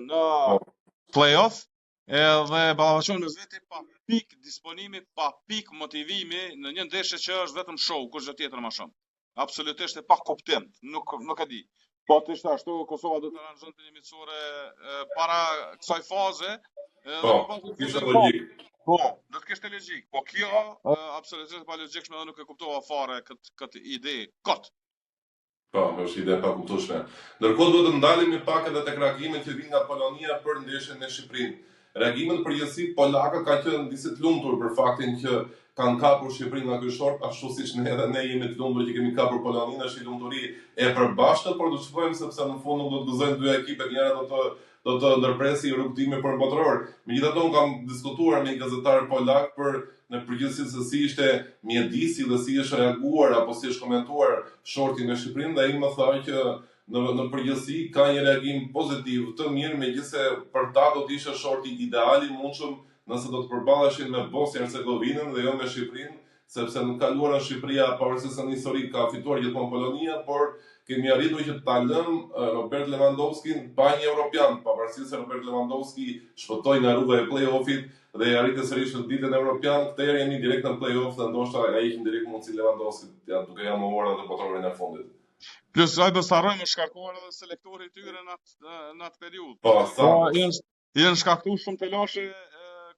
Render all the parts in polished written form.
në po. play-off edhe ballafaqohen mes veti pa pikë disponimi, pa pikë motivimi në një ndeshje që është vetëm show, kurrgjë tjetër më shumë. Absolutisht e pakuptimt, nuk nuk e di. Po të ishte ashtu, Kosova do të aranzhonte një miqësore para kësaj faze, edhe po, po, kishte logjikë. Po, do të kishte logjikë. Po kjo absolutisht e palogjikshme dhe nuk e kuptova fare këtë këtë ide. Kot. Po, është ide e pakuptueshme. Ndërkohë duhet të ndalemi pak edhe tek reagimet që vijnë nga Polonia për ndeshjen me Shqipërinë. Reagimet në përgjithësi polakët kanë qenë disi të lumtur për faktin që kanë kapur Shqipërinë nga ky short, ashtu siç ne edhe ne jemi të lumtur që kemi kapur Poloninë, është një lumturi e përbashkët, por do të shikojmë sepse në fund nuk do të gëzojnë dyja ekipet, njëra do të do të ndërpresi rrugëtimin për në botëror. Megjithatë unë kam diskutuar me një gazetar polak për në përgjithësi se si ishte mjedisi dhe si është reaguar apo si është komentuar shorti me Shqipërinë dhe ai më tha që në në përgjithësi ka një reagim pozitiv të mirë, megjithëse për ta do të ishte shorti ideal i mundshëm nëse do të përballeshin me Bosnjë Hercegovinën dhe jo me Shqipërinë, sepse në të kaluarën Shqipëria pavarësisht se në histori ka fituar gjithmonë Polonia, por kemi arritur që ta lëmë Robert Lewandowskin pa një europian, pavarësisht se Robert Lewandowski shpëtoi nga rruga e play-offit dhe arriti sërish të dilte në europian, këtë herë jemi direkt në play-off dhe ndoshta ia heqim direkt mundësinë Lewandowskit, ja duke ia mohuar atë botërorin e fundit. Plus ai mos harrojmë është shkarkuar edhe selektori i tyre në atë në atë periudhë. Po, sa. Po, janë janë shkaktuar shumë telashe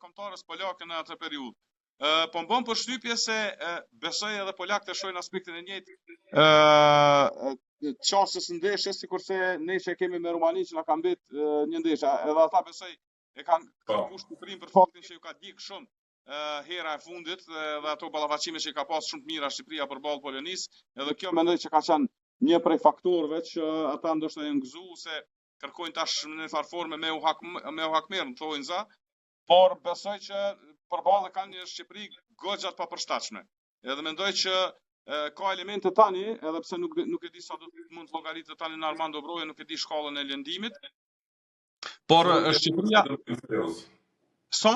kombëtares polake në atë periudhë. Po më bën përshtypje se besoj edhe polakët e shohin aspektin e njëjtë ë qasjes së ndeshjes sikurse ne që e kemi me Rumaninë që na ka mbet një ndeshje, edhe ata besoj e kanë po. kërkuar Shqipërinë për faktin që ju ka djeg shumë hera e fundit dhe, dhe ato ballafaqime që i ka pas shumë të mira Shqipëria përballë Polonisë, edhe kjo mendoj që ka qenë një prej faktorëve që ata ndoshta janë gëzu se kërkojnë tash në një farë forme me u hak me u hakmerr në thonjza, por besoj që përballë kanë një Shqipëri goxha të papërshtatshme. Edhe mendoj që e, ka elemente tani, edhe pse nuk nuk e di sa do të mund të llogaritet tani në Armando Broja, nuk e di shkallën e lëndimit. Por Shqipëria Sa?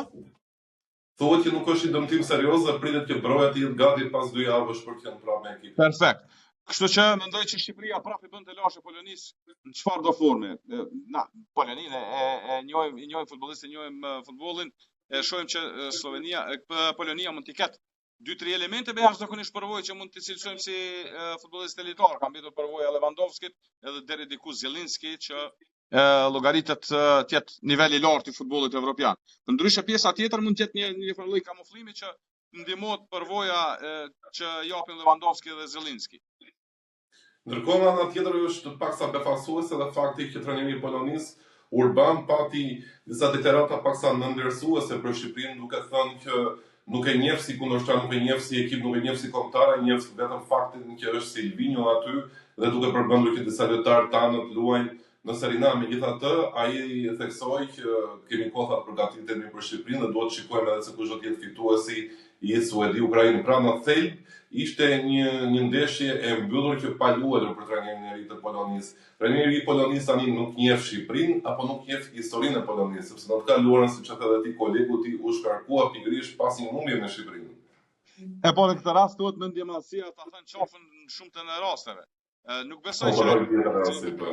Thuhet që nuk është një dëmtim serioz dhe pritet që Broja të jetë gati pas dy javësh për të qenë prapë me ekipin. Perfekt. Kështu që mendoj që Shqipëria prapë i bën telashe Polonisë në çfarë do forme. Na Poloninë e e njohim, i njohim futbollistët, e njohim futbollin, e shohim që Sllovenia, e, Polonia mund të ketë dy tri elemente me jashtëzakonisht përvojë që mund t'i cilësojmë si futbollistë elitar. Ka mbetur përvoja Lewandowskit edhe deri diku Zielinski që e, llogaritet të jetë nivel i lartë i futbollit evropian. Ndryshe pjesa tjetër mund të jetë një një farë lloj kamuflimi që ndihmohet përvoja e, që japin Lewandowski dhe Zielinski. Ndërkohë nga ana tjetër është paksa befasuese edhe fakti që trajneri i Polonisë, Urban pati disa deklarata paksa nënvlerësuese për Shqipërinë duke thënë që nuk e njeh si kundërshtar, nuk e njeh si ekip, nuk e njeh si kombëtare, njeh vetëm faktin që është Silvinjo aty dhe duke përmendur që disa lojtarë tanë të luajnë Në Serie A, megjithatë, ai theksoi që kemi kohë tha të përgatitemi për Shqipërinë dhe duhet të shikojmë edhe se kush do të jetë fituesi i Suedi-Ukrainë. Pra në thelb ishte një një ndeshje e mbyllur që pa luajtur për trajnerin e ri të Polonisë. Trajneri i ri i Polonisë tani nuk njeh Shqipërinë apo nuk njeh historinë e Polonisë, sepse në të kaluarën, siç e the edhe ti, kolegu i tij u shkarkua pikërisht pas një humbje me Shqipërinë. E po në këtë rast duhet mendjemadhësia ta then qafën në shumtën e rasteve. Nuk besoj po, që po.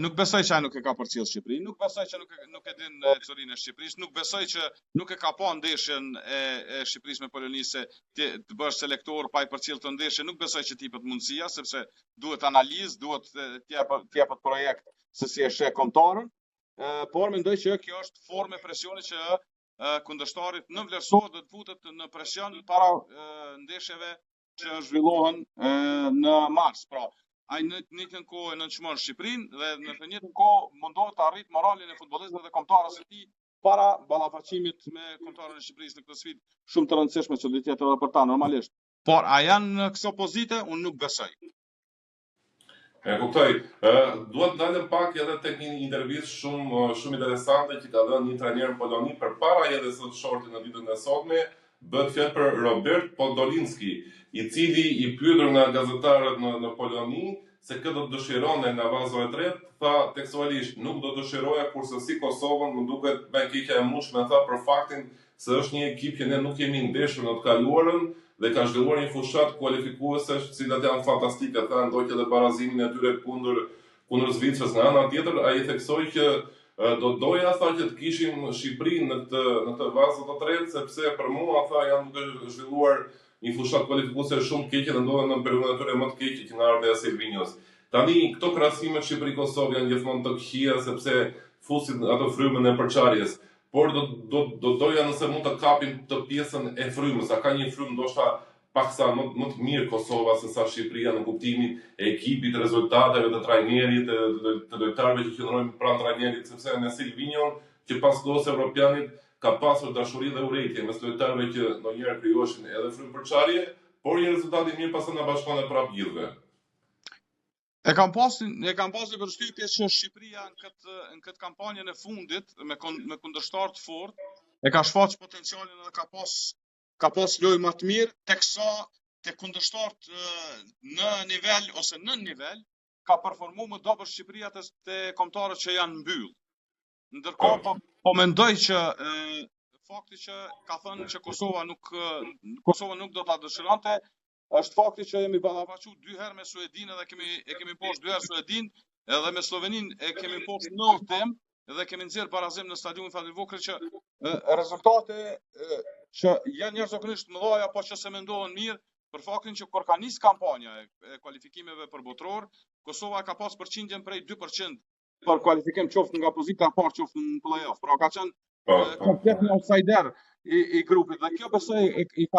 nuk besoj që ai nuk e ka përcjell Shqipërinë, nuk besoj që nuk e, nuk e din historinë e Shqipërisë, nuk besoj që nuk e ka pa ndeshjen e, e Shqipërisë me Poloninë se ti të bësh selektor pa i përcjell të ndeshje, nuk besoj që t'jepet mundësia sepse duhet analizë, duhet të jepet të jepet projekt se si e sheh kombëtaren, por mendoj që kjo është formë e presionit që kundërshtari të nënvlerësohet dhe të futet në presion para ndeshjeve që zhvillohen në mars. Pra, ai në të njëjtën kohë e nënçmon Shqipërinë dhe në të njëjtën kohë mundohet ta rrit moralin e futbollistëve dhe kombëtares së tij para ballafaqimit me kombëtaren e Shqipërisë në këtë sfidë shumë të rëndësishme që do të jetë edhe për ta normalisht. Por a janë në këso pozite? Unë nuk besoj. E kuptoj. Ë dua të ndalem pak edhe tek një intervistë shumë shumë interesante që ka dhënë një trajner në Poloni përpara hedhjes së shortit në ditën e sotme, bëhet fjalë për Robert Podolinski, i cili i pyetur nga gazetarët në në Poloni se kë do të dëshironte nga vazo e tretë, tha tekstualisht, nuk do dëshiroja kurrsesi Kosovën, më duket më e keqja e mundshme, tha për faktin se është një ekip që ne nuk jemi ndeshur në të kaluarën dhe kanë zhvilluar një fushatë kualifikuese të cilat janë fantastike, tha ndoqi edhe barazimin e tyre kundër kundër Zvicrës. Nga ana tjetër, ai theksoi që Do doja tha që të kishim Shqipërinë në këtë në këtë vazo të tretë sepse për mua tha janë duke zhvilluar një fushatë kualifikuese shumë të keqe dhe ndodhen në periudhën e tyre më të keqe që nga ardhja e Silvinjos. Tani këto krahasime Shqipëri-Kosovë janë gjithmonë të këqija sepse fusin atë frymën e përçarjes. Por do do do doja nëse mund të kapim të pjesën e frymës, a ka një frymë ndoshta paksa më më të mirë Kosova se sa Shqipëria në kuptimin e ekipit, rezultateve të trajnerit, të, të, të lojtarëve që qëndrojnë pranë trajnerit, sepse me Silvinjon që pas kohës së Evropianit ka pasur dashuri dhe urrejtje mes lojtarëve që ndonjëherë krijoheshin edhe frymë përçarje, por një rezultat i mirë pastaj na bashkon e prapë gjithëve. E kam pas e kam pas një përshtypje që Shqipëria në këtë në këtë kampanjën e fundit me kon, me kundërshtar të fortë e ka shfaq potencialin dhe ka pas ka pas lojë më të mirë, teksa te kundërshtarët në nivel ose nën nivel ka performu më dobët Shqipëria te, te kombëtarët që janë mbyll. Ndërkohë po, po mendoj që e, fakti që ka thënë që Kosova nuk Kosova nuk do ta dëshironte, është fakti që jemi ballafaqu dy herë me Suedinë dhe kemi e kemi mposht dy herë Suedinë, edhe me Sloveninë e kemi mposht në udhëtim dhe kemi nxjerr barazim në stadiumin Fadil Vokrri që e, rezultate e, që janë jashtëzakonisht të mëdha, po që se mendohen mirë për faktin që kur ka nis kampanja e, e kualifikimeve për botëror, Kosova ka pas përqindjen prej 2% për kualifikim qoftë nga pozita e parë qoftë në play-off. Pra ka qenë po, po, komplet një outsider i, i grupit dhe kjo besoj i, i ka.